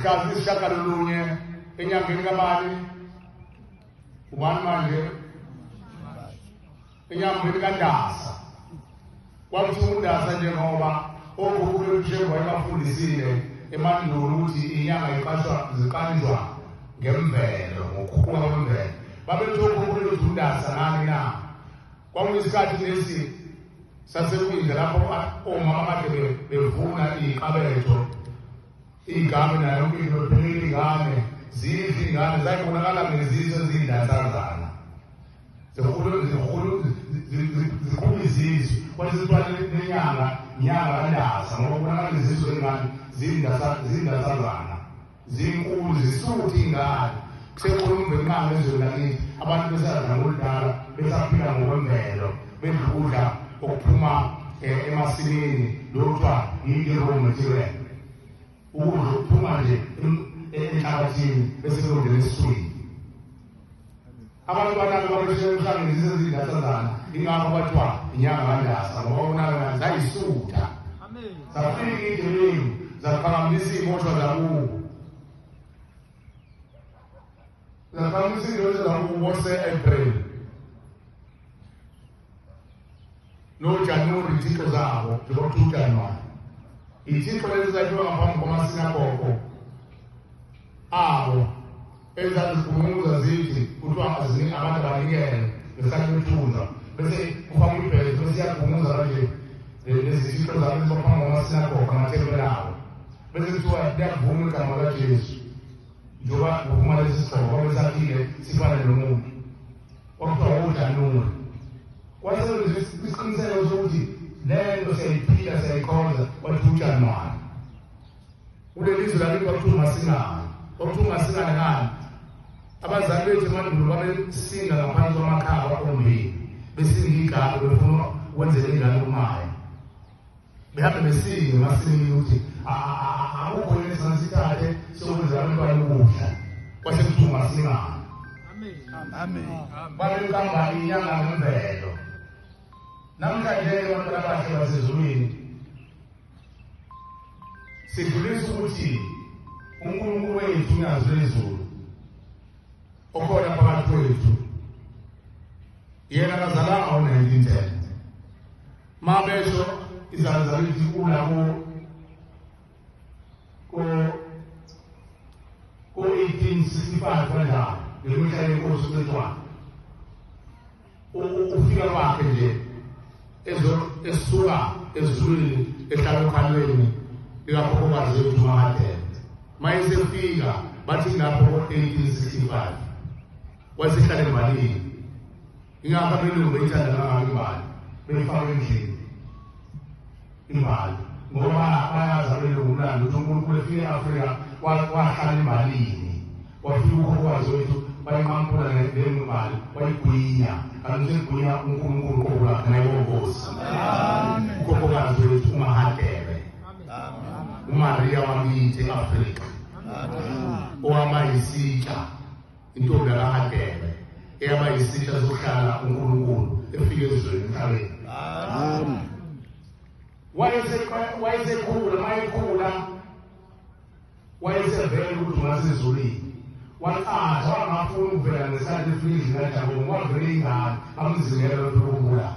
Mhla ziyisishiyagalolunye enyangeni kabani? Ubani manje? Enyangeni kaNdasa. Kwakuthiwa uNdasa njengoba okhokho bethu wayebafundisile emandulo ukuthi inyanga iqashwa ziqanjwa ngemvelo, ngokukhula kwemvelo. Babethi okhokho bethu uNdasa ngani na? Kwakuyisikhathi lesi sasekwindla lapho omama kade bevuna iy'qabetho, iy'game nayo yonke into, bephekela iy'ngane, zidle iy'ngane, zayibonakala ngezisu eziyindansazana. Zikhulu izisu, kwase kuthiwa lenyanga inyanga kaNdasa, ngoba kubonakala izisu zengane ziyindasazana, zinkulu, zisuthi iy'ngane. Kusekhona umvelinqangi ezweni lakithi, abantu besadla ngoludala, besaphila ngokwemvelo, bedla ukudla okuphuma emasimini, lokhu kuthiwa i-raw material, ukudla okuphuma nje enhlabathini bese kuyongena esiswini. Abantwana-ke babeshiya emhlangeni zisezindasazana, ingakho kwathiwa inyanga kaNdasa, ngoba bonakala zayisutha. Zafika igebengu zaphakamisa iy'boshwa zakubo, zaphakamisa iy'boshwa zakubo se-April noJanuwari, iy'thixo zabo njengoba kuthiwa uJanuwari, iy'thixo lezi zakhiwa ngaphambi kwamasinagogo abo ezazikhumuza zithi kuthiwa abantu abanikele ngesikhathi bethunjwa, bese kufakwa ibhele bese iyakhumuza kanje lezi zithixo zabo ezibaphambi kwamasinagogo, amathempeli abo, bese kuthiwa liyavuma igama likaJesu njengoba kuphuma lesi sigqoko babesakhile sifane nomuntu, kwakuthiwa uJanuwari. Kwase isiqiniseko sokuthi le nto siyayiphila, siyayikhonza, kwathiwa uJanuwari. Kuleli zwe lakithi kwakuthiwa uMasingane. Kwakuthiwa uMasingane ngani? Abazali bethu emandulo babesinga ngaphansi kwamakhaba ombili, besinga igama befuna ukwenzela ingane umaya, behambe besinga emasimini ukuthi akukho yini esingasithathe sokwenzela abantwana ukudla. Kwase kuthiwa uMasingane. Amen. Babekamba inyanga ngemvelo. Namhlanje abantwana abahle basezulwini, sidlulisa ukuthi uNkulunkulu wethu uNyazi lwezulu okhona phakathi kwethu, yena akazalanga ngo-1910. Ma besho izalo zakithi kulabo ko-1865 kanjalo, ngemihla yenkosi uCetshwayo. Ukufika kwakhe nje esuka ezulwini ehlala okhalweni likakhokhokazi wethu uMahadebe, mayesefika bathi lapho ko-1865 wayesehlala embalini. Ingakho abelungu beyithanda kangaka imbali, beyifaka endlini imbali, ngoba bayazi abelungu umlando ukuthi uNkulunkulu efika e-Afrika wahlala embalini. Wafika ukhokhokazi wethu wayinqampula le mbali, wayigwinya, kanti usegwinya uNkulunkulu qobo lwakhe naye wonkosi, ukhokhokazi wethu uMahadebe, uMaria wakithi e-Afrika, owaba yisitsha, intombi yakaHadebe eyaba yisitsha sokuhlala uNkulunkulu efike ezweni emhlabeni. Wayesekhula, mayekhula wayesevele ukuthi ungasezulwini, waqatha wangafuni ukuvela ngesikhathi efika endlini kaJakobe. Wavela ingane, bamzingela lokubulala.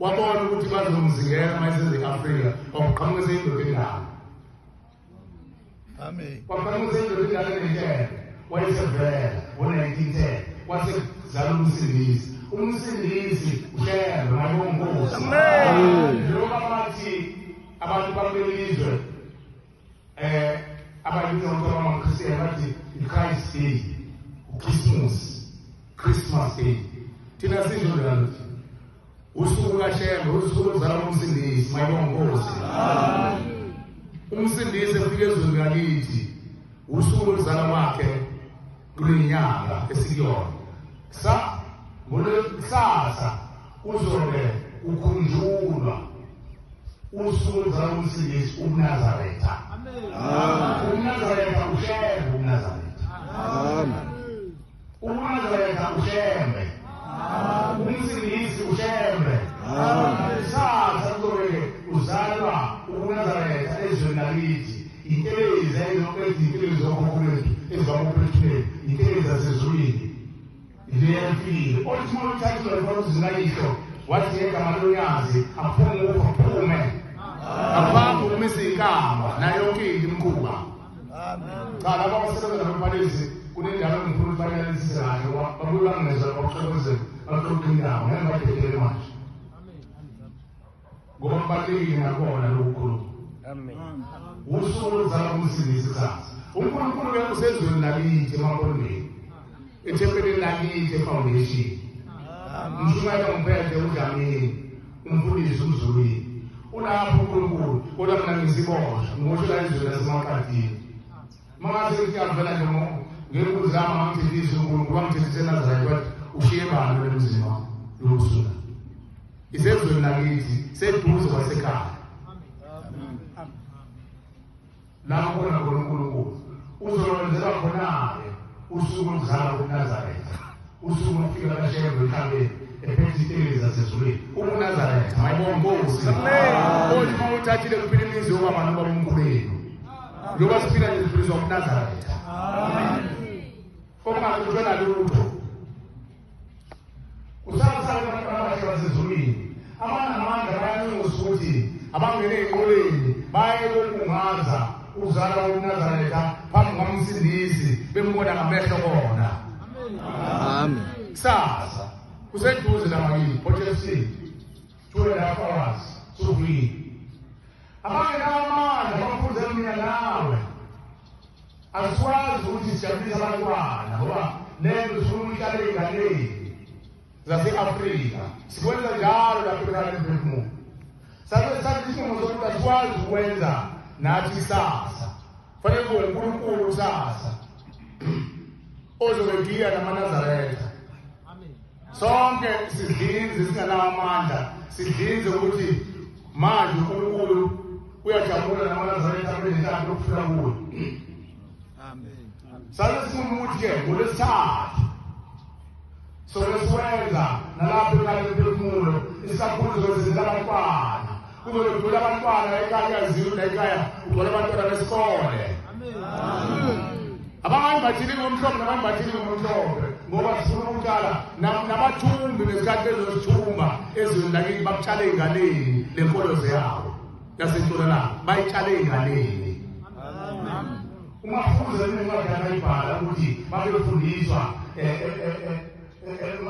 Wabona ukuthi bazomzingela uma eseze e-Afrika, kwakuqhamuka seyindoda endala. Amen. Kwaqhamuka seyindoda endala enentshebe, wayesevela ngo-1910, kwase kuzala uMsindisi. UMsindisi uShembe, mayibonga Nkosi. Njengoba bathi abantu bakuleli lizwe abayibiza ukuthi abamaKristian bathi i-Christ Day, uChristmas, Christmas Day, thina sisho njalo ukuthi usuku kaShembe, usuku lokuzalwa komsindisi, mayibonga Nkosi. UMsindisi efika ezweni lakithi, usuku lokuzalwa kwakhe kule nyanga esikuyona sa kusasa kuzobe kukhunjulwa usuku lokuzalwa komsindisi, uMnazaretha. UMnazaretha uShembe, uMnazaretha. Amen. UMnazaretha uShembe, uMsindisi uShembe. Kusasa kuzobe uzalwa uMnazaretha ezweni lakithi. Intelezi ayizoqeda. ethuneni, intelezi zasezulwini liyafile. Othi uma uthathiwe uzinayihlo wathi ngegama lonyazi aphume uphume ngaphambi ukumisa inkamba nayo yonke into imkhuba. Cha, laba abasebenza nabaphalisi kunendawo engifuna ukuthi bayalalisise kahle, babuye bangezwa bakuxokozele baxoxe indawo ngeke ngibadedele manje ngoba kubalulekile nakhona lokukhuluma. Usuku lokuzalwa komsindisi kusasa. UNkulunkulu-ke usezweni lakithi eMampondweni, ethempelini lakithi eFoundation. Umshumayela ngiphethe uDlamini, umfundisi uMzulwini. Ulapho uNkulunkulu, kodwa mina ngisiboshwa, ngosho la ezweni lasemaqadini. Mangase ngithi ngiyavela nje ngenkunzi yami angithethisi uNkulunkulu, wangithethise eNazaretha wathi ushiye bani emzini wami lokusuka. Isezweni lakithi, seduze kwasekhaya. Lapho khona khona uNkulunkulu uzolwenzela khona-ke usuku lokuzalwa kobuNazaretha, usuku lokufika kaShembe emhlabeni ephethe itelezi zasezulwini. UbuNazaretha, mayibonge Nkosi. Othi uma uthathile kuphila imizi yobaba nobaba omkhulu benu. Njengoba siphila nje siphiliswa ubuNazaretha. Okungaxutshwe lutho. Kusasa abantwana abahle basezulwini abanamandla bayanxusa ukuthi abangene ey'nqoleni baye kokungaza ukuzalwa kobuNazaretha phambi kwamsindisi bembona ngamehlo kona. Amen. Kusasa kuseduze lamakini Port Shepstone, 2.5 hours sukwini. Abangenawo amandla bafunze mina nawe asikwazi ukuthi sijabulise abantwana ngoba lento sifuna ukuhlala ey'nganeni zase-Afrika. Sikwenza njalo lapho ekhaya lemphefumulo. Sabe sathi isinqumo sokuthi asikwazi ukwenza nathi kusasa. Fanele kube uNkulunkulu kusasa ozobegiya namaNazaretha. Sonke sidlinze singenawo amandla, sidlinze ukuthi manje uNkulunkulu uyajabula namaNazaretha abenenhlanhla yokufika kuye. Amen. Sabe sinqumo ukuthi-ke ngolwesithathu soke siwenza nalapho ekhaya lemphefumulo isikakhulu zozenzela abantwana. Kuzobe kugcwele abantwana ekhaya, kuyaziwa la ekhaya kugcwele abantwana besikole. Abanye bathini ngomhlophe nabanye bathini ngomhlophe ngoba sifuna ukutshala nabathumbi ngesikhathi bezosithumba ezweni lakithi bakutshala ey'nganeni le nkolozo yabo yasentshonalanga bayitshala ey'nganeni. Umafuza incwadi akayibhala ukuthi babefundiswa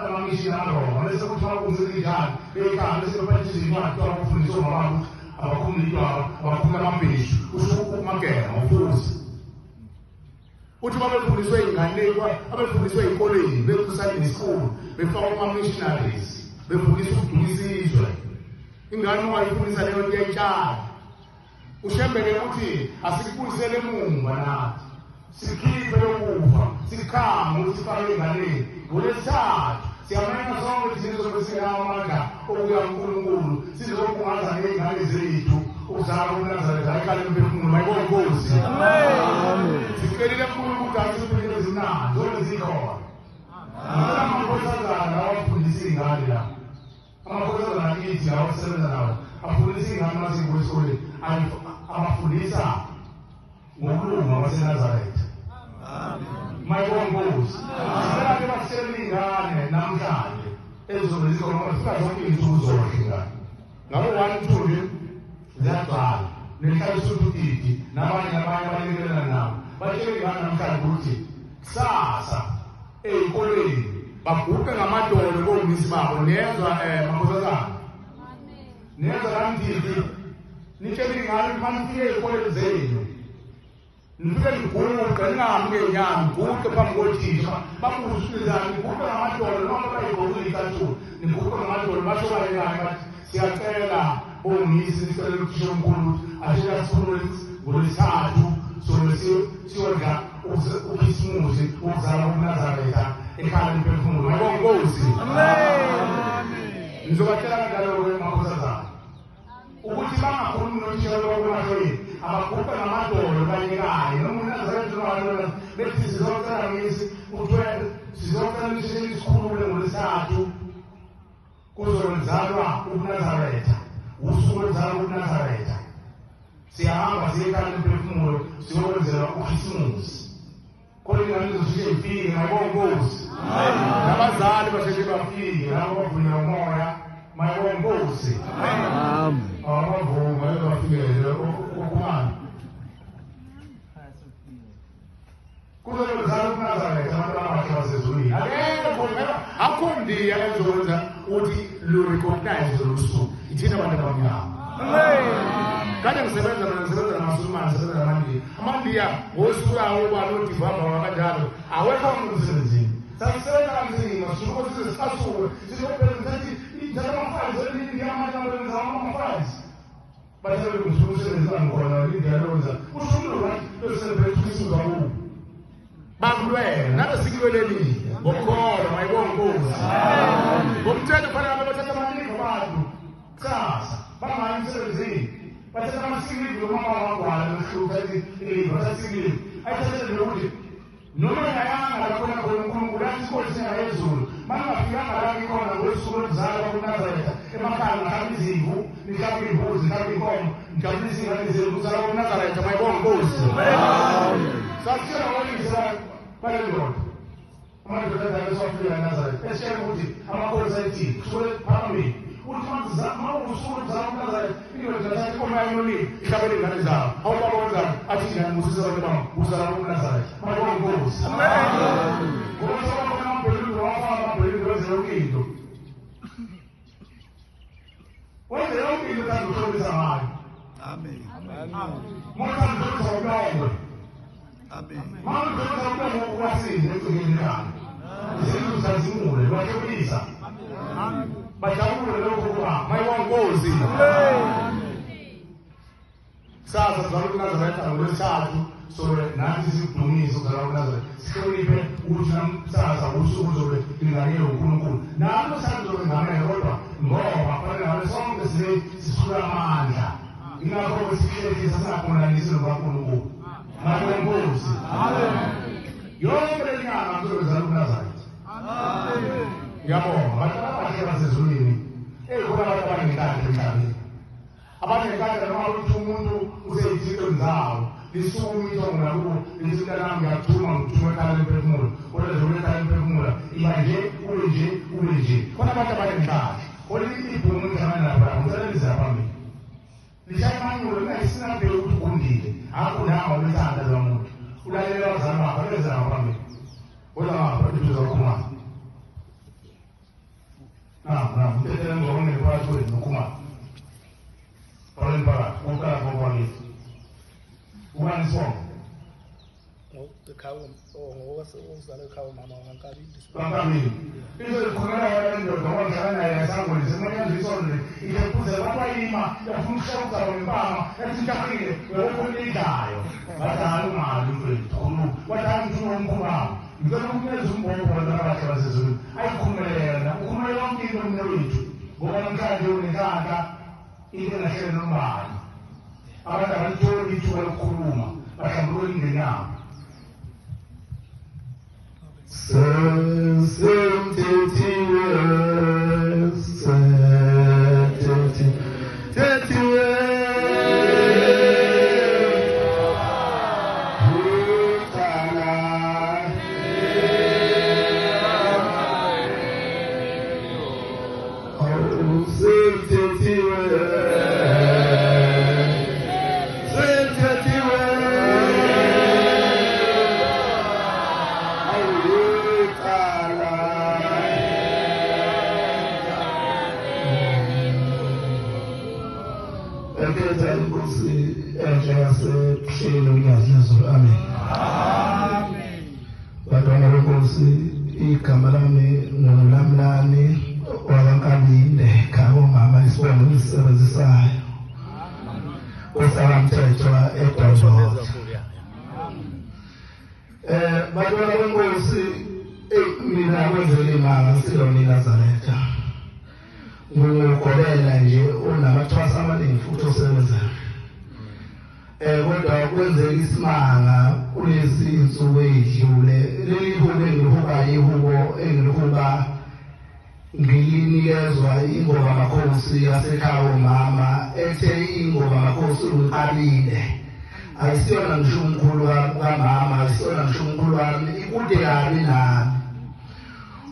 amamishini aRoma bese kuthiwa kunjani beyikhaya bese bephatha izincwadi kuthiwa kufundiswa omama ukuthi abakhumule idwaba, abakhumule amabheshu, kusho umagema ufuzi. Uthi babefundiswe ey'nganeni, babefundiswe ey'koleni beku-Sunday school, befakwa kuma-missionaries, befundiswa ukudukisa izwe. Ingane ungayifundisa leyo nto iyayitshala. Ushembeke ukuthi asikubuyisele emumva nathi sikhiphe lokufa sikhambe ukuthi sifake ey'nganeni. Ngolwesithathu siyamema sonke thina sobe singenawo amandla okuya kuNkulunkulu sizobungaza ngey'ngane zethu ukuzalwa kobuNazaretha ekhaya lemphefumulo. Mayibonge Nkosi. Sicelile kuNkulunkulu ukuthi asiphe ezimnandi zonke zikhona. Amakhosazana awafundisa iy'ngane la, amakhosazana akithi lawa asebenza nawo afundisa iy'ngane masikubo esikoleni, abafundisa ngokulunga kwaseNazaretha. Mayibonge Nkosi. Sicela-ke basitshele iy'ngane namhlanje ezizobe zikhona ngoba zifika zonke iy'nsuku zonke iy'ngane ngabo 1 2 nje ziyagcwala nehlala isuthu nabanye nabanye abalekelela nabo. Batshele iy'ngane namhlanje ukuthi kusasa ey'kolweni baguqe ngamadolo komisi babo. Niyezwa makhosazana? Niyezwa kamdidi? Nitshele iy'ngane ukuthi manifike ey'kolweni zenu nifike niguqe, ningahambi ngey'nyawo, niguqe phambi kothisha babuze ukuthi niguqe ngamadolo noma bayigqokile icathulo, niguqe ngamadolo basho kanye kanye bathi siyacela bomisi, sicela uthisha omkhulu ukuthi asheshe asikhulule ngolwesithathu sobe siyodla ukhisimusi ukuzalwa kobuNazaretha ekhaya lemphefumulo. Mayibonge Nkosi. Ngizobatshela kanjalo-ke makhosazana ukuthi bangakhulumi nothisha lokumahlweni, abaguqe ngamadolo kanye kanye noma uNazaretha bethi sizocela ngisi kuthiwe sizocela nisheshe isikhulule ngolwesithathu kuzolizalwa ubuNazaretha, usuku lokuzalwa ubuNazaretha. Siyahamba siye ekhaya lemphefumulo siyokwenzela ukhisimusi khona. ingane zisheshe ifike ngayibonga Nkosi. Nabazali basheshe bafike labo bavunyelwa umoya mayibonga Nkosi. Amen. Abavuma bafikele okumana. Kuzozala uNazaretha abantwana bakhe basezulwini. Akekho phela akho ndiya ezokwenza ukuthi lu recognize lolu suku. Ithina abantu abamnyama. Kade ngisebenza mina ngisebenza namaSulumane ngisebenza namaNdiya. AmaNdiya ngosuku lawo uba nodivamba kanjalo awekho emsebenzini. Sasisebenza kanzima sisuke size sicasuke sizobheka ithatha ama-files elindiya amanye amabenza ama-files. Bathathe ngisuke umsebenzi wangikhona lindiya lokwenza. Usho umuntu right lo-celebrate uKhisimusi wakubo. Bakulwela nabe sikulwelelile ngokholo mayibonga Nkosi. Ngomthetho kufanele abantu bathathe amaningi abantu kusasa bangayi emsebenzini bathatha ama-sick leave noma bangagwala nokuhlupha i-leave bathatha i-sick leave ayithathele lokuthi noma engayanga lakhona khona uNkulunkulu athi isikole singayezulu mangingafikanga la ngikhona ngosuku lokuzalwa kuNazaretha emakhaya ngihlaba izimvu ngihlaba iy'mbuzi ngihlaba iy'nkomo ngijabulisa iy'ngane zenu kuzalwa kuNazaretha mayibonga Nkosi. Sasitshela ngoyise bale ndoda amadoda adala eswafika eNazaretha esitshela ukuthi amapholisa ayithi kusuke phambili uthi mawusuku lokuzalwa kuNazaretha indoda thatha inkomo yayo yolimi ihlabele iy'ngane zawo awubaba wenzani athi ingane ngusise abantu bami kuzalwa kuNazaretha mayibonga Nkosi. Ngoba sebabona amabhululu wafaka amabhululu wenze yonke into wenze yonke into othanda ukuhlobisa ngayo. Amen. Uma uthanda ukuhlobisa ngobulongwe Amen. uma uhlobisa ngobulongwe ukwasile egcekeni ekhaya izindlu zazimule lwahlobisa bajabule lokho kuba mayibonga Nkosi. Kusasa sizalwa kuNazaretha ngolwesithathu sobe nathi sikudumise ukuzalwa kuNazaretha sihloniphe ukuthi kusasa usuku uzobe linganele uNkulunkulu nami usazobe ngamele kodwa ngoba kufanele ngabe sonke sibe sisula amandla ingakho sihlehlisa singakhonanisi nokaNkulunkulu mayibonga Nkosi. Yonke le nyanga kuzobe zalwa kuNazaretha. Ngiyabonga abantu abahle basezulwini khona abantu abanenhlanhla emhlabeni abanenhlanhla noma ukuthi umuntu useyithintweni zawo lisukume ithongo nakubo lithi mntanami ngiyakuthuma ngikuthuma ekhaya lemphefumulo kodwa nje ekhaya lemphefumulo iba nje ube nje ube nje khona abantu abanenhlanhla kodwa ibhungu ngihlangana nabo lapha ngicela lize phambili lishaya imanyulo lingayisinabheki ukuthi ugundile akho nanga olwethanda lowa muntu ulalela abazali bakho aleze ngaphambili kodwa ngapha eduze kwakhumalo namu namu mtetele ngizobona phakathi kwethu nokhumalo Baleni phakathi uqala ngokwakithi ubani isibongo Ngokuzalwa ekhaya umama wakaNkabinde. Bankabini into likhulumela yona indoda wangidlala naye esangweni semoya isonto ikephuze bakwayima yafuna ukushaya ngempama yathi intahile uyakhona idlayo bathi hayi ungali mfethu khuluma wathi hayi ngifuna umkhuluma ngicela ukunikeza umbopho abantwana abahle basezulwini ayikhulumele yena ukhulumele yonke into mina wethu ngoba namhlanje unenhlanhla into engahlele nombani abantu abalitholi ithuba lokukhuluma bahlambulula imindeni yabo. Amen. Bantwana benkosi, igama lami nguLamlani wakaNkabinde khaya umama isibongo ngisisebenzisayo osakamthethwa eDondolo. Bantwana benkosi, mina kwenzela imanga silona iNazaretha ngugobela nje unamathwasa amaningi futhi osebenzayo. Kodwa kwenzeka isimanga kulezi insuku ezidlule leli hubo engilihuba ihubo engilihuba ngilinikezwa ingoma makhosi yasekhaya umama ethe ingoma makhosi uNkabinde Ayisiyona ngisho umkhulu kamama, ayisiyona ngisho umkhulu wami, ikude kabi nami.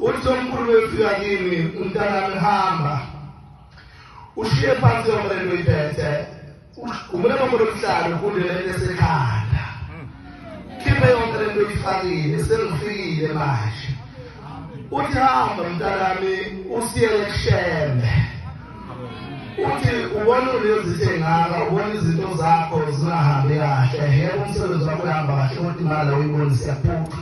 Uthi omkhulu wefika kimi, umntanami hamba ushiye phansi yonke lento oyiphethe, ugumule amabolo omhlalo kunde lento esekhanda, khiphe yonke lento oyifakile, sengifikile manje. Uthi hamba mntanami usiyele kuShembe. Uthi ubona ulezithe ngaka, ubona izinto zakho zingahambi kahle, yebo umsebenzi wakho uyahamba kahle kodwa imali awuyiboni, siyaphuca.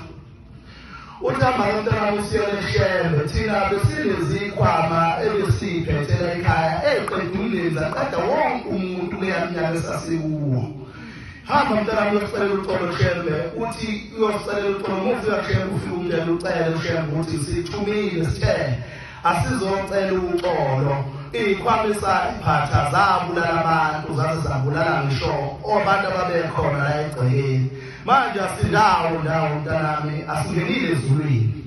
Uthi hamba mntanami usiyele kuShembe, thina besinezikhwama ebesiyiphethela ekhaya eqeda umlenze aqeda wonke umuntu kuleya minyaka esasikuwo. Hamba mntanami uyocelela uxolo Shembe. Uthi uyocelela uxolo, uma ufika kuShembe ufike umtshele ucele uShembe ukuthi sithumile sithe asizocela uxolo, iy'khwama esayiphatha zabulala abantu, zaze zabulala ngisho abantu ababekhona la egcekeni. Manje asindawo ndawo mntanami, asingenile ezulwini.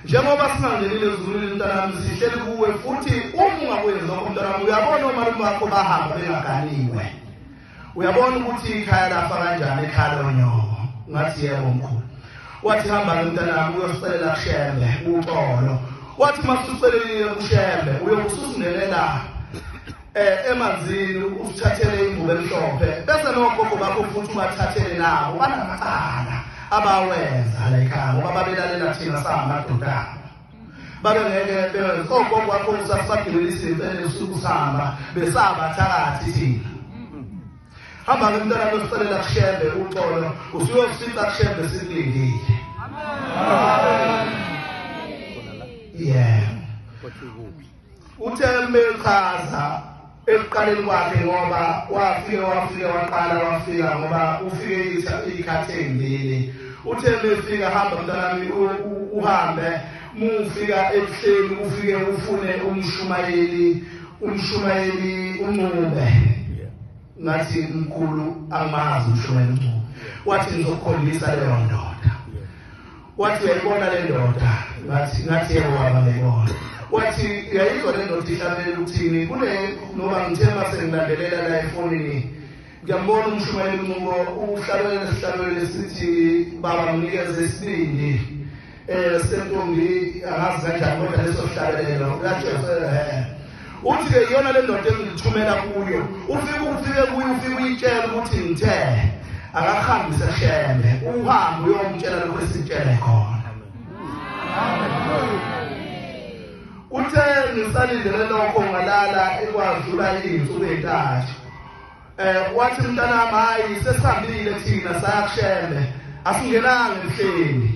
Njengoba singangenile ezulwini mntanami, sihleli kuwe futhi uma ungakwenzi lokho mntanami, uyabona omalume bakho bahamba bengaganiwe, uyabona ukuthi ikhaya lafa kanjani ekhaya lonyoko. Ngathi yebo mkhulu. Wathi hamba mntanami uyosicelela kuShembe uxolo. Wathi masucelelile kuShembe uyokususingelela emanzini, usithathele ingubo emhlophe, bese nogogo bakho futhi ubathathele nabo banamacala abawenza la ekhaya ngoba babelalela thina samadoda, babengeke benze ogogo bakho usasagibelisa impela usuku sihamba besabathakathi thina. Hamba ke mntana uyosicelela kuShembe uxolo, usuyosifica kuShembe sikulindile. Yeah. Uthe mechaza ekuqaleni kwakhe ngoba wafika waqala wafika ngoba ufike ikhathi ezimbili. Uthe mefika hamba mntanami uhambe, mufika ebuhleni ufike ufune umshumayeli uNcube. Ngathi mkhulu angimazi umshumayeli uNcube. Wathi ngizokukhombisa leyo ndoda. Wathi uyayibona le ndoda? Ngathi yebo baba ngiyibona. Wathi uyayizwa le ndoda ihlabela ukuthini? Kune noma ngithe mase ngilandelela la efonini ngiyambona umshumayeli uNcubo uhlabelela isihlabelelo esithi baba nginikeze isibindi sentombi angazi kanjani kodwa leso sihlabelelo uyajeselela. Uthi ke iyona le ndoda engithumela kuyo, ufike kuyo ufike uyitshela ukuthi ngithe akahambise Shembe, uhambe uyomtshela lokho esitshele khona. Uthe ngisalindele lokho ngalala ekwadlula izinsuku ezintathu. Wathi mntanami hayi sesihambile thina saya kuShembe, asingenanga emhleni.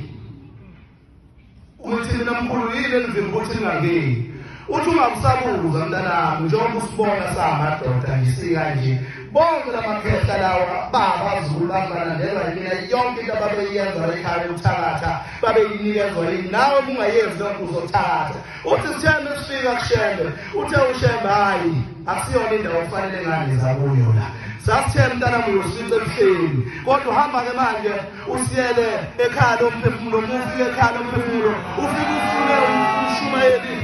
Uthi mina mkhulu yini enivimba ukuthi ningangeni? Uthi ungakusabuza mntanami njengoba usibona samadoda ngisika nje bonke lamakhehla lawa babazulu balandelwa yimina, yonke into ababeyenza la ekhaya yokuthakatha babeyinikezwa yini, nawe ungayenzi lokho uzothakatha. Uthi sithembe sifika kuShembe, uthe uShembe hayi akusiyona indawo okufanele ngangiza kuyo la, sasithe mntanami uyosifica ebuhleni, kodwa uhamba ke manje usiyele ekhaya lomphefumulo. Ufike ekhaya lomphefumulo ufike ufune umshumayeli,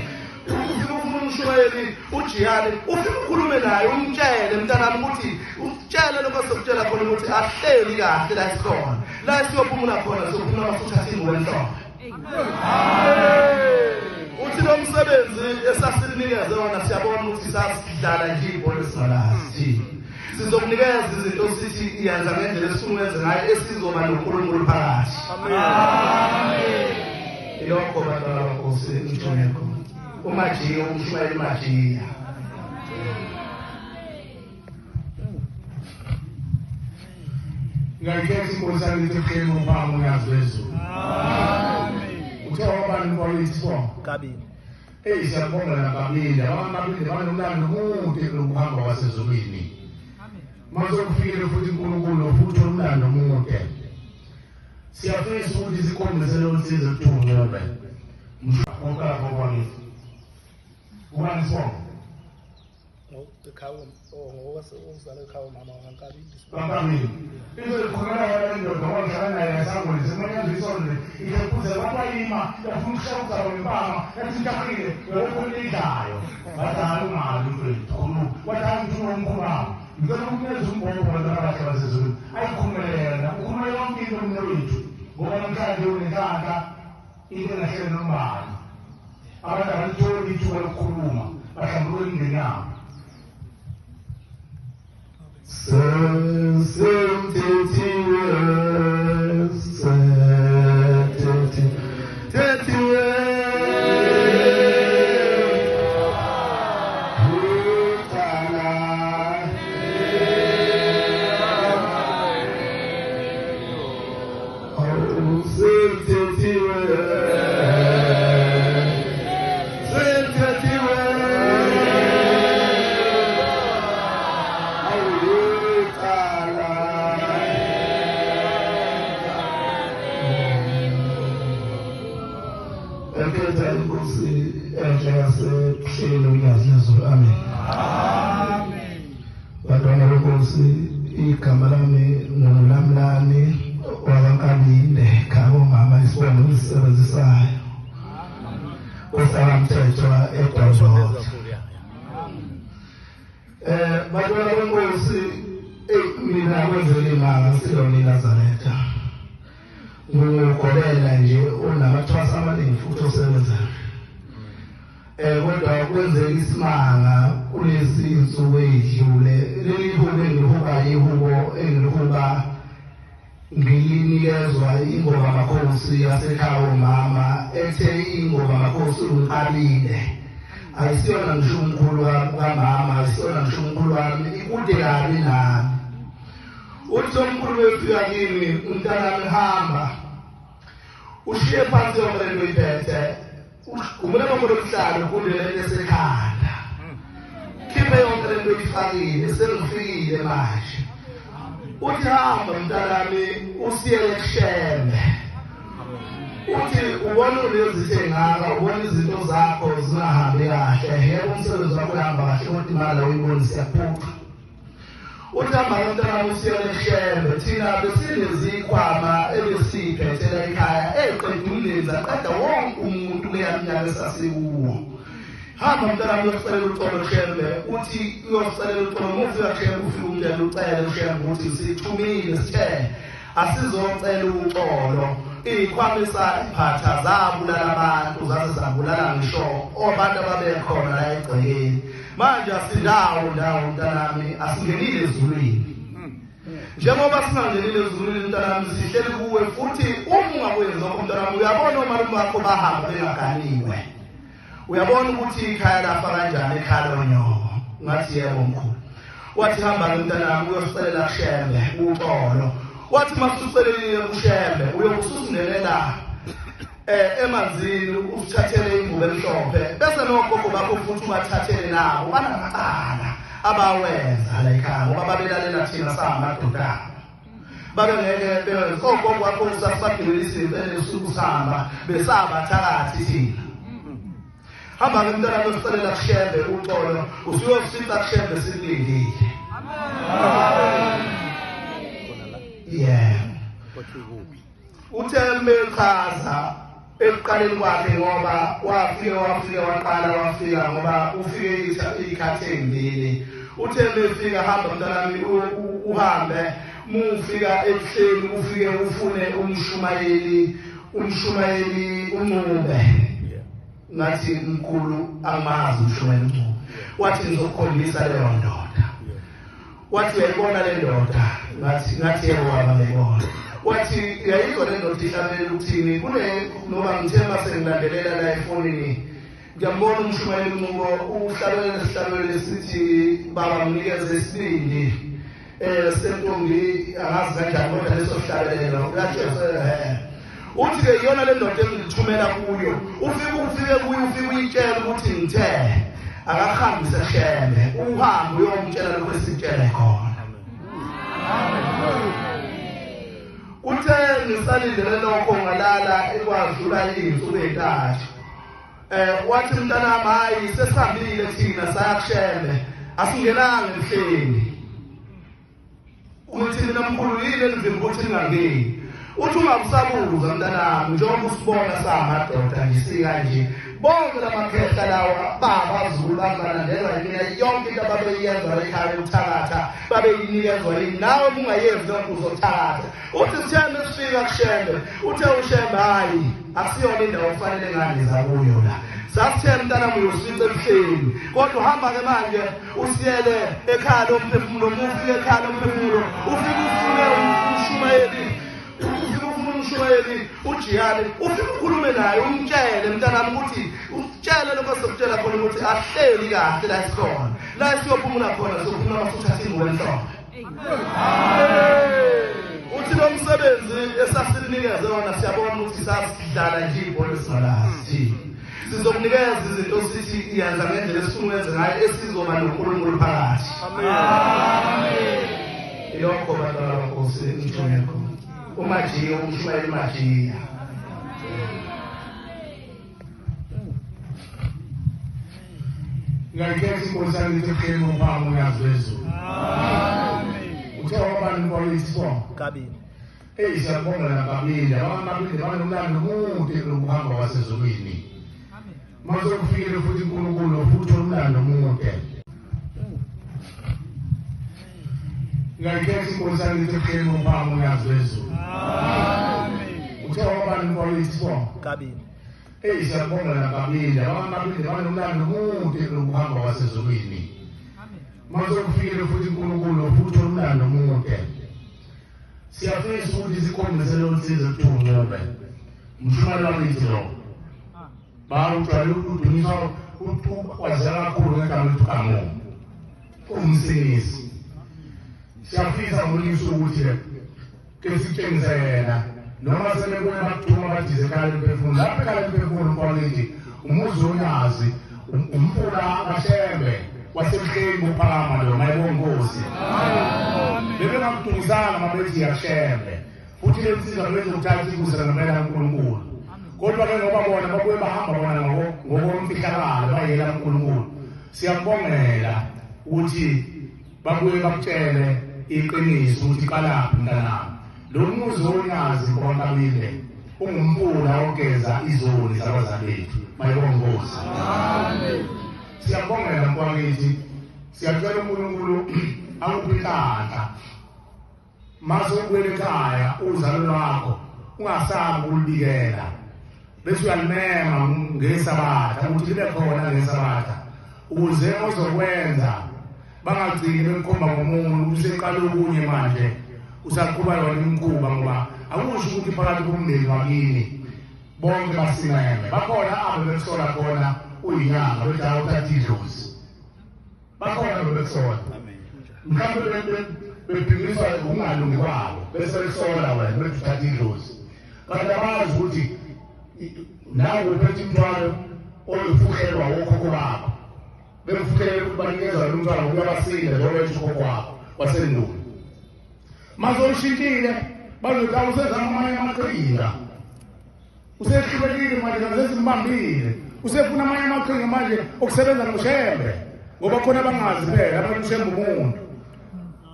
ufike ufune umshumayeli uJiyane, ufike ukhulume naye umtshele mntanami ukuthi utshele lokho esizokutshela khona ukuthi ahleli kahle la esikhona, la esiyophumula khona siyophumula masuthatha ingubo emhlophe. Uthi lo msebenzi esasinikeze wona siyabona ukuthi sasidlala nje ibhola esingalazi, sizokunikeza izinto sithi iyenza ngendlela esifuna ukwenza ngayo esizoba noNkulunkulu phakathi. Amen. Ilokho bantwana baNkosi ngithole khona uMajiya, umshumayeli uMajiya. Ngayikhetha inkosi yami ebuhleni ngomphakathi unyazi lwezulu. Amen. Uthe wabani mfowethu sibonga? Kabini. Hey siyabonga nakabili, abakabili banomlando omude lokuhamba kwasezulwini. Mase kufikile futhi uNkulunkulu futhi umlando omude. Siyafisa ukuthi sikhombise lo nsizo kuthiwa uNcube. Mshaqoka kokwanisa. Ubani sibonga? Ekhaya ngokuzalwa ekhaya umama wakaNkabinde. Kankabinde. Izoyikhulumela yona indoda wadlala naye esangweni semanyazi isonde ikhephuze wakwayima yafuna ukushaya ngempama yathi intahile yokho idlayo. Wathi hayi ungali mfethu khuluma. Wathi hayi ngifuna umkhulu wami. Ngicela ukunikeza umbhobho bantwana abahle basezulwini. Ayikhulumele yena, ukhuluma yonke into mnewethu. Ngoba namhlanje unenhlanhla into engahlele nombani. Abantu abalitholi ithuba lokukhuluma, bahlambulula imindeni yabo. Igama lami nguLamlani wakaNkabinde khabo mama isibongo ngisebenzisayo osakamthethwa eDondolo. Bantwana benkosi, mina kwenzela imanga silo iNazaretha. Ngugobela nje unamathwasa amaningi futhi osebenzayo. Kodwa kwenzeka isimanga kulezi insuku ezidlule, leli hubo engilihuba ihubo engilihuba ngilinikezwa ingoma makhosi yasekhaya umama ethe ingoma makhosi unqabile. Ayisiyona ngisho umkhulu kamama, ayisiyona ngisho umkhulu wami, ikude kabi nami. Uthi omkhulu wefika kimi, umntanami hamba ushiye phansi yonke lento oyiphethe, ugumule ngomhlalo kulele lesekhanda, khiphe yonke lento oyifakile, sengifikile manje. Uthi hamba mntanami usiyele kuShembe. Uthi ubona lezi ngaka, ubona izinto zakho zingahambi kahle, yebo umsebenzi wakho uhamba kahle kodwa imali awuyiboni siyaphuca. Uthi hamba mntanami usiyele kuShembe, thina besinezikhwama ebesiphethela ekhaya eqeda umlenze aqeda wonke umuntu leyaminyaka esasikuwo. Hamba mntanami uyocelela uxolo kuShembe, uthi uyocelela uxolo, uma ufika kuShembe ufike umntwana ucele kuShembe ukuthi sithumile sithe asizocela uxolo. Iy'khwama esayiphatha zabulala abantu, zaze zabulala ngisho abantu ababekhona la egcekeni. Manje asindawo ndawo mntanami, asingenile ezulwini. Njengoba singangenile ezulwini mntanami, sihleli kuwe futhi uma ungakwenzi lokho mntanami, uyabona omalume bakho bahamba bengaganiwe. Uyabona ukuthi ikhaya lafa kanjani ekhaya lonyoko. Ngathi yebo mkhulu. Wathi hamba mntanami uyosicelela kuShembe uxolo. Wathi masucelelile kuShembe uyokususingelela emanzini usithathele ingubo emhlophe, bese nogogo bakho futhi ubathathele nabo banamacala abawenza la ekhaya ngoba babelalela thina samadoda. Babengeke benze ogogo bakho usasibagibelisa impela usuku sihamba besabathakathi thina. Hamba ke mntana uyosicelela kuShembe uxolo, usuyosifica kuShembe sikulindile. Amen. Yeah. Uthe mechaza ekuqaleni kwakhe ngoba wafika waqala wafika ngoba ufike ikhathi ezimbili. Uthe mefika hamba mntanami uhambe mufika ebuhleni ufike ufune umshumayeli uNcube. Ngathi mkhulu amazi umshumayeli uNcube. Wathi ngizokukhombisa leyo ndoda. Wathi uyayibona le ndoda? Ngathi yebo baba ngiyibona. Wathi uyayizwa le ndoda ihlabelela ukuthini? Kune noma ngithemba sengilandelela la efonini. Ngiyambona umshumayeli uNcubo uhlabelela isihlabelelo esithi baba nginikeze isibindi sentombi angazi kanjani kodwa leso sihlabelelo uyatshela. Uthi ke iyona le ndoda engithumela kuyo, ufike kuyo ufike uyitshela ukuthi ngithe akahambise Shembe, uhambe uyomtshela lokho esitshele khona. Kuthe ngisalindele lokho ngalala ekwadlula izinsuku ezintathu. Wathi mntanami hayi sesihambile thina saya kuShembe, asingenanga emhleni. Uthi mina mkhulu yini elivimba ukuthi ningangeni? Uthi ungabusabuza mntanami njengoba usibona samadoda nje sika nje Bonke lamakhehla lawa babazulu balandelwa yimina, yonke into ababeyenza ekhaya uthakatha babeyinikezwa yini, nawe uma ungayenzi lokho uzothakatha. Uthi sithembe sifika kuShembe, uthe uShembe hayi akusiyona indawo okufanele ngandiza kuyo la. Sasithe mntanami uyosifica ebuhleni, kodwa uhamba-ke manje usiyele ekhaya lomphefumulo. Uma ufika ekhaya lomphefumulo ufike ufune umshumayeli, ufike ufune umshumayeli ujiyane, ufike ukhulume naye umtshele mntanami ukuthi utshele lokho esizokutshela khona ukuthi ahleli kahle la esikhona, la esiyophumula khona siyophumula masuthatha ingubo emhlophe. Uthi lo msebenzi esasinikeze wona siyabona ukuthi sasidlala nje ibhola esingalazi. Sizokunikeza izinto sithi iyenza ngendlela esifuna ukwenza ngayo esizoba noNkulunkulu phakathi. Amen. Ilokho bantwana baNkosi ngithumekho. UMajiya umshumayeli uMajiya. Ngiyayikhetha inkosi yami ithi ebuhleni bokuphakama uNyazi lwezulu. Amen. Uthe wabani mfowethu isibongo? Kabini. Eyi siyabonga nakabili. Abamabili banomlando omude lokuhamba kwasezulwini. Mase kufikile futhi uNkulunkulu futhi umlando omude. Ngiyayikhetha inkosi yami ithi ebuhleni bokuphakama uNyazi lwezulu. Amen. Uthe wabani mfowethu isibongo? Kabini. Eyi siyabonga nakabili. Abamabili banomlando omude lokuhamba kwasezulwini. Mase kufikile futhi uNkulunkulu futhi umlando omude. Siyafisa ukuthi sikhombise lo nsiza kuthiwa uNcube. Umshumayeli wakithi lo. Bawujwayele ukudunyiswa ukwazeka kakhulu ngegama elithi uGamu. Umsindisi. Siyafisa ngolunye usuku ukuthi ke sitshengise yena noma sebebuye bakuthuma badize ekhaya lemphefumulo. Lapha ekhaya lemphefumulo mfowethu umuzi woNyazi, umfula kaShembe wasemhleni kophakama lo mayibonga inkosi. Bebengamdungisanga mabethi yaShembe futhi le nsizwa bezokuthatha ikuse ngempela kaNkulunkulu. Kodwa ke ngoba bona babuye bahamba bona ngokomfihlakalo bayela kuNkulunkulu. Siyakubongela ukuthi babuye bakutshele iqiniso ukuthi qalaphi mntanami. Lo muzi woNyazi kwaNkabile ungumfula ogeza izoni zabazali bethu. Mayibonga inkosi. Amen. Siyabongela mfowethu. Siyacela uNkulunkulu akuphe inhlanhla. Mase ubuyele ekhaya uzalo lwakho ungasabi ukulibikela. Bese uyalimema ngesabatha ukuthi libe khona ngesabatha ukuze ozokwenza bangagcini bekukhomba ngomunwe ukuthi useqala okunye manje usaqhuba yona imikhuba, ngoba akusho ukuthi phakathi komndeni wakini bonke basimeme. Bakhona abo bekusola khona uyinyanga bethi awuthatha idlozi, bakhona bebekusola mhlawumbe bephimiswa ukungalungi kwabo bese bekusola wena bethi uthatha idlozi, kanti abazi ukuthi nawe uphethe umthwalo oyofuhlelwa wokhokho bakho. Bekufuhlele ukuthi banikeza lo mthwalo ngokuba basile njengoba ethi ukhokho wakho wasendulo. Mase ushintshile bazothi awusezama amanye amaqhinga, usehlulekile manje kazezimbambile, usefuna amanye amaqhinga manje okusebenza noShembe, ngoba khona abangazi phela abantu uShembe umuntu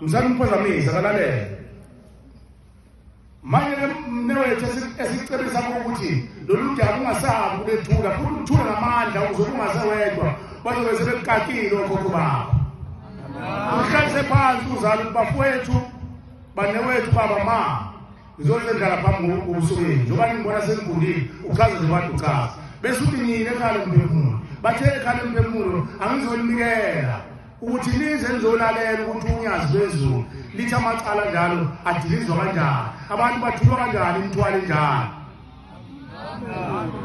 msana umphazamisa kalalela. Manje mnewethu esicebisa ukuthi lolu daba ungasabi ukulethula futhi uthule ngamandla ukuze ungasewedwa, bazobe sebekukakile okhokho bakho. Uhlalise phansi uzalo bafowethu banewethu baba ma ngizozendlala phambi kobusukwini njengoba ningibona sengigulile, uchaze nje bantu uchaze bese uthi nina ekhaya lemphefumulo, bathe ekhaya lemphefumulo angizolinikela ukuthi nize nizolalela ukuthi uNyazi lwezulu lithi amacala njalo adilizwa kanjani, abantu bathulwa kanjani imithwalo enjalo,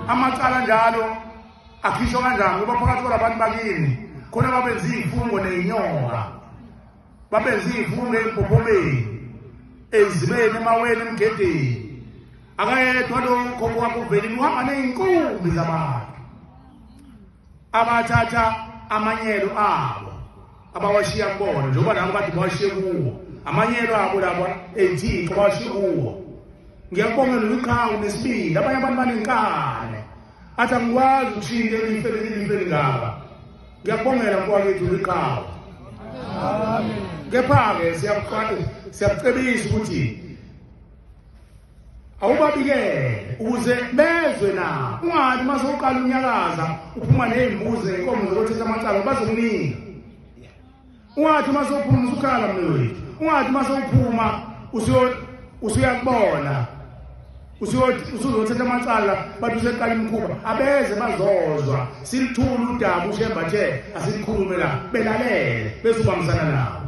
amacala njalo akhishwa kanjani, ngoba phakathi kwalabantu bakini khona babenza iy'fungo ney'nyoka, babenza iy'fungo ey'mpophomeni, ezibeni, emaweni, emgedeni. Akayedwa lo khokho wakho uvelile, uhamba ney'nkumbi zabantu abathatha amanyelo abo abawashiya kubona, njengoba nabo kade bawashiye kuwo amanyelo abo labo ey'thixo bawashiye kuwo. Ngiyakubongela uliqhawe nesibindi, abanye abantu banenkani athi angikwazi ukushintsha elife elife elingaka. Ngiyakubongela mfowethu uliqhawe. Kepha-ke siyakucebisa ukuthi Awubabikele ukuze bezwe na. Ungathi mase uqala unyakaza uphuma nezimbuzi nenkomo zokuthetha amacala bazokunika. Ungathi mase uphuma usukhala mnewethu. Ungathi mase uphuma usuyakubona. Usuzothetha amacala bathi useqala imikhuba. Abeze bazozwa. Silithule udaba uShembe athe asilikhulume la. Belalele bese ubambisana nabo.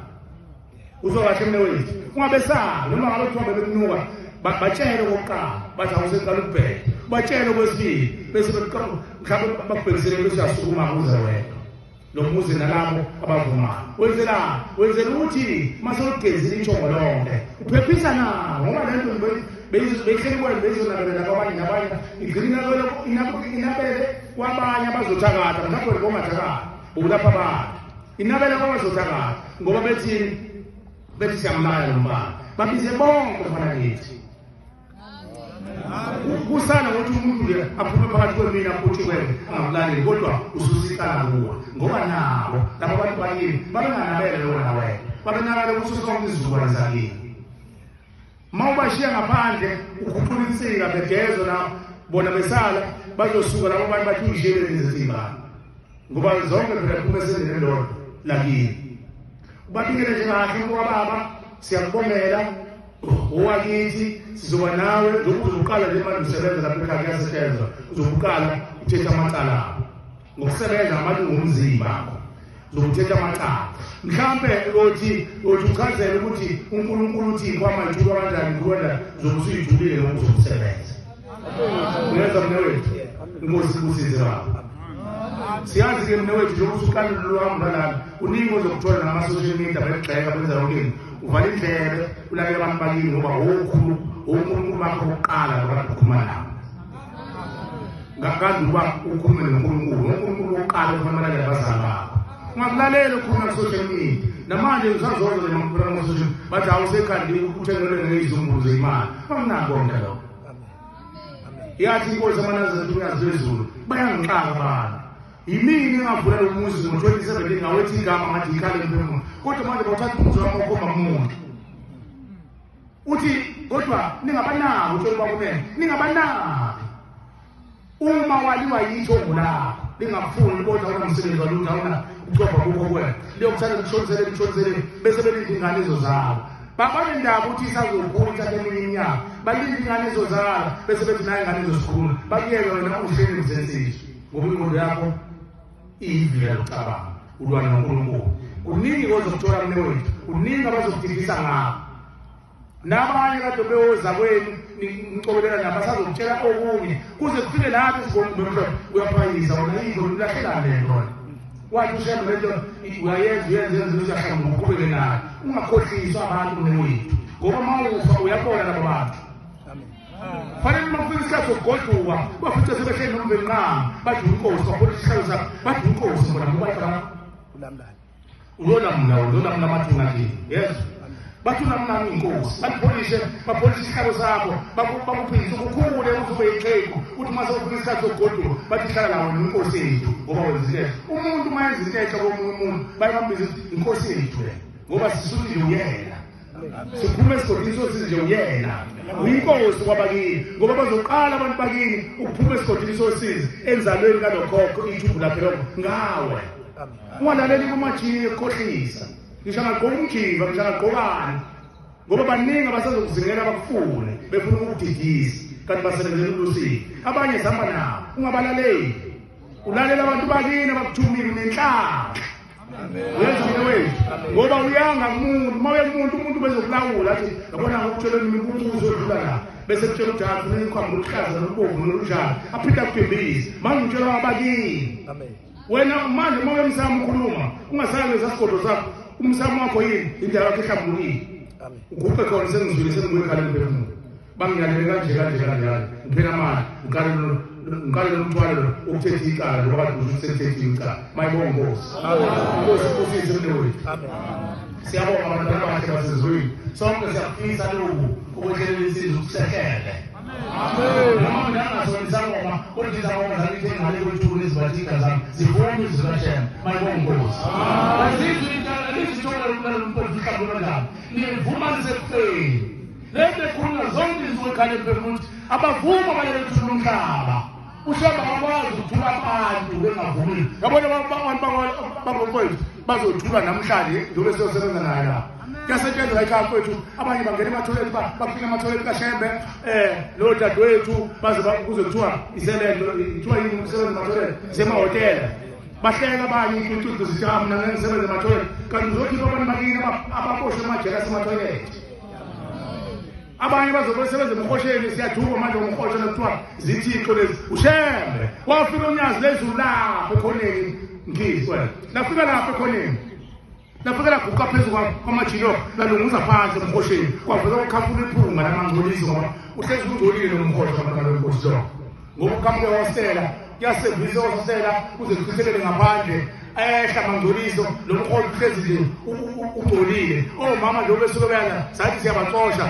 Uzwa kahle mnewethu. Ungabesabi noma ngabe kuthiwa bebekunuka batshele okokuqala bathi awuseqala ukubheka. Batshele okwesibili bese mhlawumbe bakubhekisele bese uyasukuma uze wena. Lo muzi nalabo abavumayo. Wenzela wenzela ukuthi mase ugezile ithongo lonke uphephisa nawo ngoba le nto beyihleli kwena beyizonakela kwabanye nabanye igcina inabele kwabanye abazothakatha mhlawumbe bongathakatha ukulapha abantu inabele kwabazothakatha ngoba bethi siyamlaya lo mbala babize bonke mfana kithi. Kusana ukuthi umuntu nje aphume phakathi kwemina aphuthuke angakulaleli kodwa ususicala kuwe ngoba nabo laba bantu bakini babenganabele wena wena babenakele ukuthi sonke isizukulwane sakini. Uma ubashiya ngaphandle ukhuphula insika begezwa na bona besala bazosuka labo bantu bathi uyishiyele lezi ngoba zonke phela phuma esendeni lodwa lakini. Ubabikele nje kahle ngoba baba siyakubongela owakithi sizoba nawe njengoba uzoqala nje manje usebenza lapha ekhaya kuyasetshenzwa uzobuqala uthethe amacala akho ngokusebenza amalungu omzimba akho uzokuthetha amacala mhlampe uyothi uchazele ukuthi uNkulunkulu uthi kwamayithuba kanjani kuwena uzobe usuyijulile lokhu uzokusebenza. Uyenza mnewethu inkosi ikusize baba. Siyazi-ke mnewethu njengoba usuqala lolu hambo lwalana kuningi ozokuthola nama-social media bekugxeka benza yonke into. Uvala indlebe ulalele abantu bakini ngoba wokhulu uNkulunkulu bakho bokuqala lokho ukhuluma nabo. Ngakandi ukuba ukhulume noNkulunkulu, uNkulunkulu wokuqala ukhuluma nabazali bakho. Ungakulalela ukhuluma ku-social media. Namanje usazozwa nje makuphela kuma-social bathi awusekhandi uthengelwe ngeyizumbuzo zemali. Awunako konke lokho. Yathi inkosi amanazaretha uNyazi lwezulu bayangixaka abantu. Yimini engavula lo muzi ngo-2017 ngawethi igama ngathi ikhale emphefumulo. Kodwa manje bawuthatha umuzi wami ukhomba umuntu. Uthi kodwa ningabanaki utshela uBaba ningabanaki. Uma waliwa yithongo lakho lingakufuni kodwa awunamsebenzi walutho awuna ucobha kukho kuwena. Liyokuthatha likushoniseleni bese belinda ingane izozalwa. Babanendaba ukuthi isazokhula ithatha eminye iminyaka. Balinda ingane izozalwa bese bethi nayo ingane izosikhula. Bakuyeke wena uhleli mzensizwe ngoba ingqondo yakho iyivila lokucabanga ulwa noNkulunkulu. Kuningi ozokuthola mnewethu, kuningi abazokudidisa ngakho. Nabanye kade bewoza kwenu nicobelela nabo basazokutshela okunye kuze kufike lapho esigongo uyaphayisa wena yinto ulahlelane le nto. Wathi uShembe lento uyayenza uyenza uyahlamba uqhubeke nayo. Ungakhohliswa abantu mnewethu ngoba uma ufa uyabona labo bantu. Fanele uma kufika isikhathi sokugoduka bafice sebehleli nomvenqama bathi inkosi bakhona isihlalo sakho bathi inkosi bona ngoba uyolamula uyolamula amathunga kini. Yes. Bathi unamnami inkosi bakupholishe bapholishe isihlalo sakho bakuphindise ukukhule uze ube yixhegu uthi uma sewufika isikhathi sokugoduka bathi hlala la wena inkosi yethu ngoba wenza into. Umuntu uma yenza into enhle komunye umuntu baye bambize inkosi yethu le ngoba sisuthi nje uyena. Siphuma esigodini sosizi nje uyena. Uyinkosi kwabakini ngoba bazoqala abantu bakini ukuphuma esigodini sosizi enzalweni kalokhokho ithumbu lakhe lokho ngawe. Ungalaleli kumajini ekukhohlisa. Ngisho angagqoka umjiva, ngisho angagqokani ngoba baningi abasazokuzingela bakufune befuna ukukudidisa kanti basebenzela ulusiko. Abanye sihamba nabo ungabalaleli. Ulalela abantu bakini abakuthumile nenhlanhla. Uyenza mnewethu ngoba uyanga kumuntu uma uye kumuntu umuntu bezokulawula athi yabona ngokutshela imibuzo odlula la bese kutshela ukuthi hayi kufuneka ikhwama oluhlaza nolubomvu nolunjani aphinde akubhembise manje utshela abakini. Wena manje uma uyemsamo ukhuluma ungasali lesa sigodlo sakho umsamo wakho yini indlela yakho ehlambulukile. Uguqe khona sengizwile sengibuye ekhaya emphefumulo bangiyalele kanje kanje kanje kanje ngiphela amandla ngiqale nomthwalo ukuthetha icala ngoba kade usho sekuthethe icala. Mayibonge inkosi. Inkosi ibusise mnewethu. Siyabonga abantwana bakhe basezulwini. Sonke siyakufisa lokhu ukwehlelela isizwe ukusehlele. Noma mina ngingasona isangoma kodwa izangoma zakithi engale kwethuku nezibathika zami zivume izwi kaShembe. Mayibonge inkosi. Azizwe izithole lomqondo uhlambuluka kanjani. Nivuma nisekufeni. Lento ekhulunywa zonke izinsuku ekhaya emphefumulweni ukuthi abavuma balele ukuthula umhlaba. Ushembe akakwazi ukuthula abantu bengavumile. Yabona abantu bangomfowethu bazothula namhlanje njengoba siyosebenza naye la. Kuyasetshenzwa ekhaya mfowethu, abanye bangena emathoyilethi, bafika emathoyilethi kaShembe, lo dadewethu baze kuze kuthiwa iselelo, kuthiwa yini umsebenzi emathoyilethi, isemahhotela. Bahleka abanye incuncuncu zithi, ah, mina ngeke ngisebenze emathoyilethi. Kanti uzokhipha abantu bakini ababoshwe emajele asemathoyilethi. Abanye bazobe besebenza emhosheni, siyathuka manje ngomhosha kuthiwa zithixo lezi. UShembe wafika unyazi lezulu lapho ekhoneni, ngizwe lafika lapho ekhoneni, lafika laguqa phezu kwamajilo, lalunguza phansi emhosheni, kwavele kwakhafula iphunga lamangcoliso, ngoba uhlezi ungcolile lo mhosha abantwana benkosi lo. Ngoba uqhamuke hostela, kuyasevisa hostela kuze kuchithelele ngaphandle, ehla mangcoliso, lo mhosha uhlezi nje ungcolile. Omama nje besuke beyala, sathi siyabaxosha,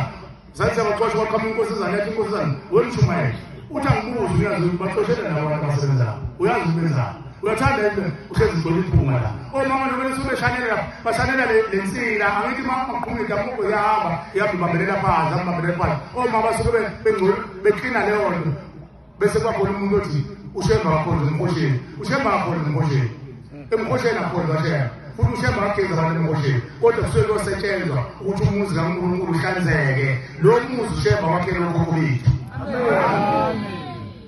sathi siyabaxosha, kwaqhamuka inkosazana yathi, inkosazana wemshumayeli uthi angibuze, uyazi baxoshele nabo abantu abasebenzayo, uyazi ukubenzani, uyathanda yini uhlezi ugcwele iphunga la. Omama nje besuke beshanela, bashanela le nsila, angithi uma aqhuma idamuko iyahamba, ihamba ibambelela phansi, ihamba ibambelela phansi. Omama basuke beklina leyo nto, bese kwakhona umuntu othi uShembe akakhonze emhosheni, uShembe akakhonze emhosheni, emhosheni akhonze kaShembe, futhi uShembe akagezi abantu emhosheni, kodwa kusuke kuyosetshenzwa ukuthi umuzi kaNkulunkulu uhlanzeke. Lo muzi uShembe wakhele okhokho bethu.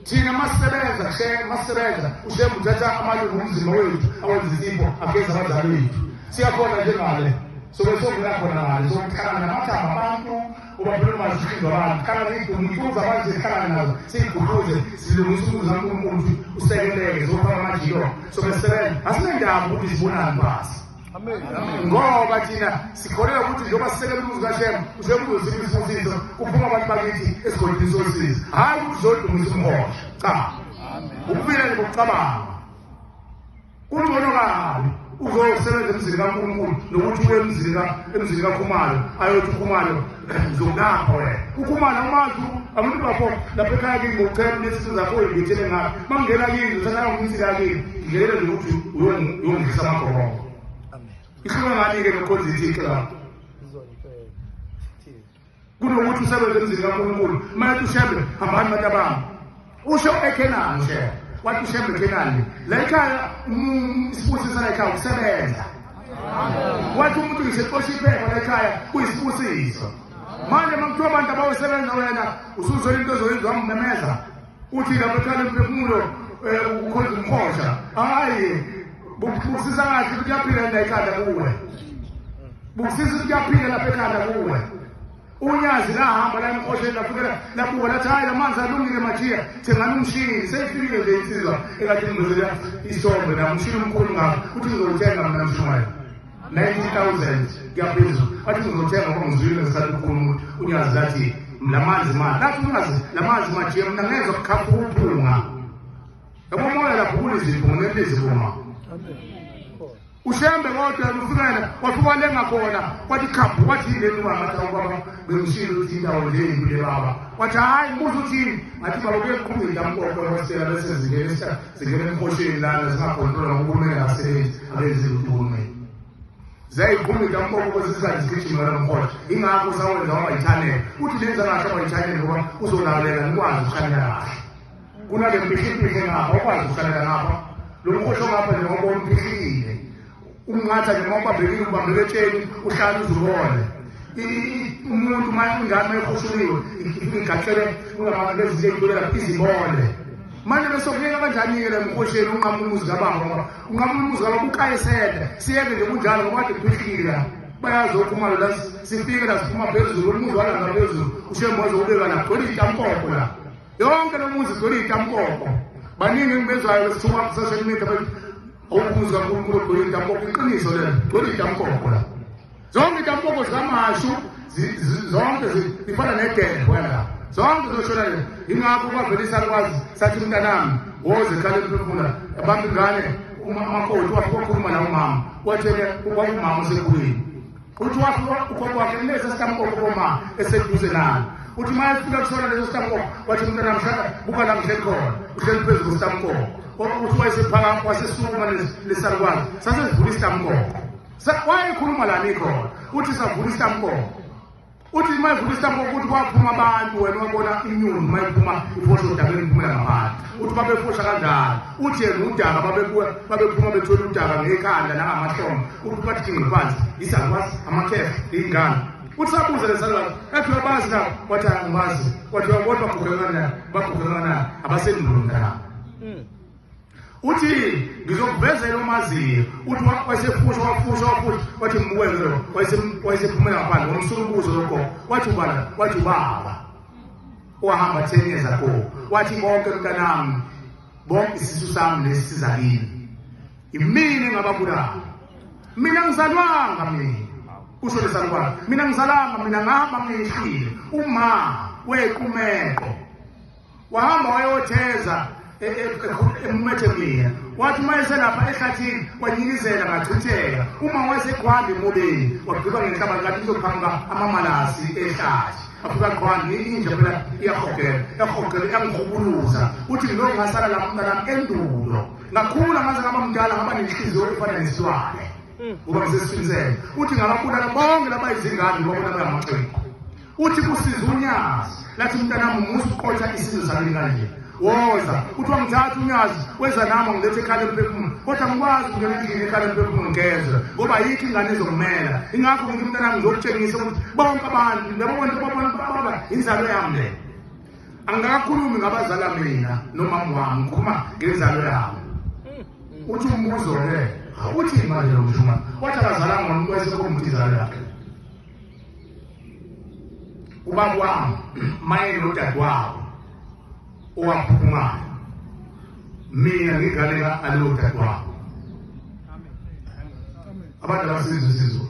Thina masisebenza Shembe, masisebenza uShembe uthatha amalungu omzimba wethu awenza isipho, ageza abazali bethu. Siyakhona nje ngale, sobe songena khona ngale, sokuhlangana namathamba abantu, uba phela ungazihlinzwa abantu, hlangana ney'dumbu abantu sihlangane nazo, siy'guquze, silungise umuzi kaNkulunkulu ukuthi usekeleke, sofaka amajilo, sobe sisebenza. Asinendaba ukuthi sibonani phansi. Ngoba thina sikholelwa ukuthi njengoba sisekela umuzi kaShembe, uShembe uzosipha isibusiso, kuphuma abantu bakithi esigodini sosizo. Hhayi ukuthi uzodumisa umhosha, cha. Ukufika nje ngokucabanga. Kungcono kabi uzosebenza emzini kaNkulunkulu nokuthi uye emzini kaKhumalo, ayothi uKhumalo ngizokulapha wena. UKhumalo awumazi, abantu bapho lapha ekhaya kini ngokuchela nesisu zakho uyibethele ngapha. Uma ngingena kini ngithatha umsila kini, ngingenele nje ukuthi uyongidlisa amagobongo. Ihluka ngani-ke nokukhonza ithixo lapho? Kunokuthi usebenze emzini kaNkulunkulu. Uma ethi uShembe, hambani bantu abami. Usho eKhenani uShembe. Wathi uShembe eKhenani. La ekhaya, isibusiso la ekhaya ukusebenza. Wathi umuntu ngisexosha iphepha la ekhaya kuyisibusiso. Manje uma kuthiwa abantu abayosebenza wena usuzwela into ozoyenza wangimemeza. Uthi lapha ekhaya lemphefumulo ukhonza umhosha. Hhayi, bukusisa kahle ukuthi kuyaphila la ekhanda kuwe. Bukusisa ukuthi kuyaphila lapha ekhanda kuwe. Unyazi lahamba la emhosheni, lafikela labuka, lathi hayi lamanzi alungile Mathiya, thengani umshini. Seyifikile nje insizwa ekade ngibuzela isithombe na umshini omkhulu ngakho, uthi ngizowuthenga mina mshumayeli 90,000 kuyaphezulu. Wathi ngizowuthenga ngoba ngizwile ngesikhathi ukhuluma ukuthi unyazi lathi lamanzi ma lathi unyazi lamanzi Mathiya, mina ngezwa kukhaphuka uphunga. Yabo moya lapho kunezimpunga nelizibunga. uShembe kodwa ufikela wafika walenga khona, wathi khaphu, wathi yini le ngathi awubaba bengishilo ukuthi indawo le yimbi le baba. Wathi hhayi, ngibuza uthini? Ngathi baba kuyeqhubeka intamkoko hostela bese zingena zingena emhosheni lana zingakhontrolwa nguhulumeni, abasebenzi abenzi lutho uhulumeni. Ziyayiqhuma intamkoko kwesinye isikhathi zigijima ngalo mhosha, ingakho sawenza waba yithanela. Uthi lenza kahle waba yithanela ngoba uzolawuleka nikwazi ukushanela kahle. Kunale mpihlimpihli ngapha, ukwazi ukushanela ngapha. Lo mhosha ongapha nje ngoba umpihlile. Umnqatha nje uma ubambekile, ubambeke etsheni, uhlala uzubone. Umuntu uma ingane uma ikhushuliwe, igaxele lezi zinto ey'ntwela izibole. Manje bese kuyeka kanjani-ke la emhosheni unqamula umuzi kababa, ngoba unqamula umuzi kababa ukayisele. Siyeke nje kunjalo ngoba kade kuphihlile la. Bayazi oKhumalo la sifike la siphuma phezulu, umuzi wala ngaphezulu, uShembe wazowubeka la, gcwele iy'tamkoko la. Yonke lo muzi gcwele iy'tamkoko. Baningi engibezwayo besithuka ku-social media bathi awumuzi kaNkulunkulu ogcwele iy'tamkoko. Iqiniso lelo, gcwele iy'tamkoko la. Zonke iy'tamkoko zikaMashu zonke zifana nedembo la. Zonke zoshona le. Ingakho kwavela isalukwazi sathi mntanami woze ekhaya emphefumula abamba ingane umakoti wafika wakhuluma la umama wathele kwakumama osekhulile. Uthi wafika ugogo wakhe kulesi sitamkoko koma eseduze nalo. Uthi uma efika kusona leso sitamkoko wathi mntanami hlala buka la ngihleli khona, uhleli phezu kwesitamkoko. Uthi wayesephakama wasesukuma lesalukwazi sasesivula isitamkoko. Wayekhuluma lani khona, uthi savula isitamkoko. Uthi uma ivula isitambu ukuthi kwaphuma abantu, wena wabona inyoni uma iphuma ifosha odakeni iphumela ngaphandle. Uthi babefosha kanjalo. Uthi yena udaka babephuma bethwele udaka ngekhanda nangamahlombe. Uthi bathi ngiphansi isakwazi amakhefu ingane. Uthi sabuza lesalukazi ethi uyabazi na? Wathi angibazi. Wathi uyabona baguge kanjani? Baguge kanjani? Abasendulo mntanami. Uthi ngizokuvezela umaziyo. Uthi wayesefusha wafusha wafusha, wathi mbuke lo wayesephumela ngaphandle wamsuka umbuzo logogo. Wathi ubani? Wathi ubaba owahamba 10 years ago. Wathi bonke mntanami, bonke isisu sami lesi siza kimi, imina engababulala. Mina ngizalwanga mina, kusho lesalukwazi, mina ngizalanga mina, ngahamba ngihlile. Uma wequmeko wahamba wayotheza emumethe mina, wathi uma eselapha ehlathini kwanyikizela ngachitheka. Uma wayeseqhwanda emobeni wagqiba ngenhlaba ngathi kuzoqhamuka amamalasi ehlathi, afika qhwanda inja phela iyahogela yahogela iyangihubuluza. Uthi ngilokhu ngasala lapha mntanami endulo, ngakhula ngaze ngaba mdala, ngaba nenhliziyo efana nesilwane ngoba ngisesifisele. Uthi ngababulala bonke laba izingane ngibabona bayamaxhegu. Uthi kusiza unyazi lathi mntanami umusa uqotha isizwe sakini kanje, woza. Uthi wangithatha unyazi weza nami ngilethe ekhaya lemphefumulo, kodwa ngikwazi ukungena endlini ekhaya lemphefumulo ngezwe ngoba ayikho ingane ezokumela. Ingakho ngithi mntanami ngizokutshengisa ukuthi bonke abantu labo bantu baba inzalo yami le. Angikakhulumi ngabazala mina nomama wami, ngikhuluma ngenzalo yami. Uthi umbuzo-ke uthi manje lo mshuma wathi akazalanga ngomuntu wayesekhomba ukuthi inzalo yakhe. Ubaba wami maye nodadewabo owaphuphumayo, mina ngingane ka-alowo dadewabo. Abantu abasizwe isiZulu.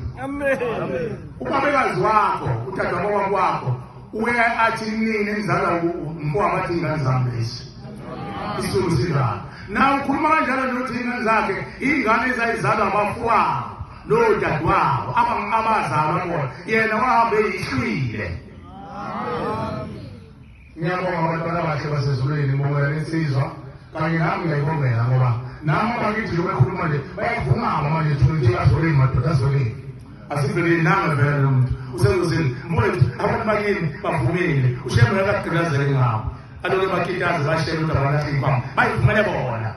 Ubabekazi wakho udadewabo wakho uye athi nini emzala umfowabo athi ingane zami lezi. IsiZulu sinjalo. Na ukhuluma kanjalo nokuthi ingane zakhe ingane ezayizalwa abafowabo nodadewabo abazalwa bona, yena wahamba eyihlwile. Ngiyabonga abantwana abahle basezulwini, ngibongela insizwa kanye nami ngiyayibongela ngoba nami abakithi njengoba ekhuluma nje bayavungama manje thina ukuthi azoleni madoda azoleni. Asiveleni nange vele lo muntu usezozini mbone ukuthi abantu bakini bavumile, ushembe akagqilazeke ngabo aloke bakitaze bashele ukuthi abalahle inkwama bayivumele bona.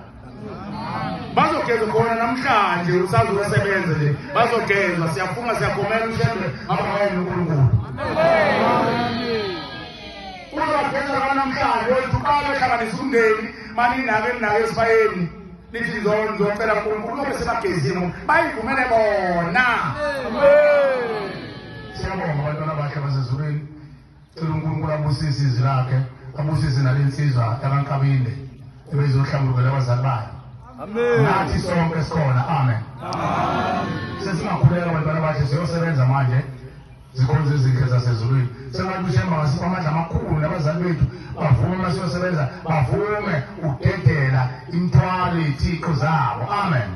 Bazogeza khona namhlanje usazosebenza nje, bazogezwa siyafunga siyakhomela ushembe abangayeni uNkulunkulu. Uzogeza namhlanje uqale uhlanganise umndeni maninake ninake esibayeni nithi ngizocela uNkulunkulu ngoba sebagezile bayivumele bona. Siyabonga abantwana abahle basezulwini. Cela uNkulunkulu abusise izwi lakhe, abusise nalensizwa yakaNkabinde ebezohlambulukela abazali bayo. Amen. Nathi sonke sikhona. Amen. Sesingakhuleka abantwana abahle, siyosebenza manje zikhonze izinhle zasezulwini. Sengathi uShembe angasipha amandla amakhulu nabazali bethu bavume uma siyosebenza, bavume ukudedela imithwalo yezithixo zabo. Amen.